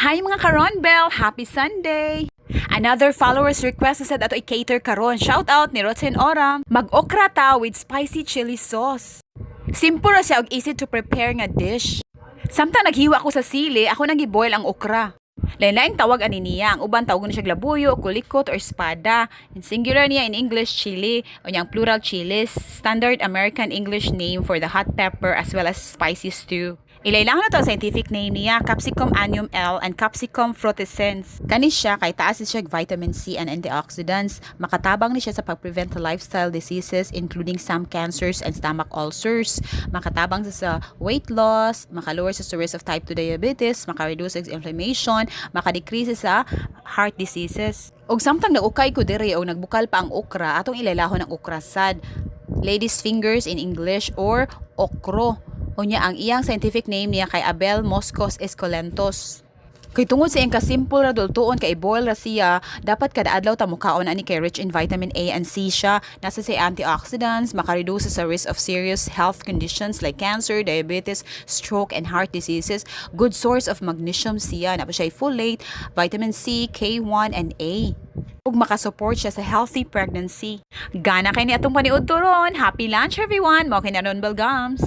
Hi, mga karonbel! Happy Sunday! Another follower's request sa ato i-cater karon. Shout out ni Rotin Ora. Mag-okra ta with spicy chili sauce. Simple ra siya og easy to prepare nga dish. Samtang naghiwa ko sa sili, ako nang gi-boil ang okra. Lain-laing tawag ani niya. Ang uban tawag na siya labuyo, kulikot or espada. In singular niya in English, chili. O niyang plural, chiles. Standard American English name for the hot pepper as well as spicy stew. Ilaylangan na to ang scientific name niya, Capsicum annuum L and Capsicum frutescens. Kani siya kay taas ni siya og vitamin C and antioxidants. Makatabang ni siya sa pag-prevent sa lifestyle diseases including some cancers and stomach ulcers. Makatabang siya sa weight loss, makalower sa risk of type 2 diabetes, maka-reduce sa inflammation, maka-decrease sa heart diseases. Og samtang nag-ukay ko diri og nagbukal pa ang okra, atong ilaylahon ang okra sad. Ladies' fingers in English or okro. Unya ang iyang scientific name niya kay Abelmoschus esculentus. Kay tungod sa iyang kasimple ra dultuon kay i-boil ra siya, dapat kada adlaw ta mukaon ani kay rich in vitamin A and C siya. Naa sa antioxidants, maka-reduce sa risk of serious health conditions like cancer, diabetes, stroke and heart diseases. Good source of magnesium siya. Naa pa siya folate, vitamin C, K1 and A ug makasupport siya sa healthy pregnancy. Gana kay ni atong paniudto ron. Happy lunch, everyone. Mao kay na Ron Belgams.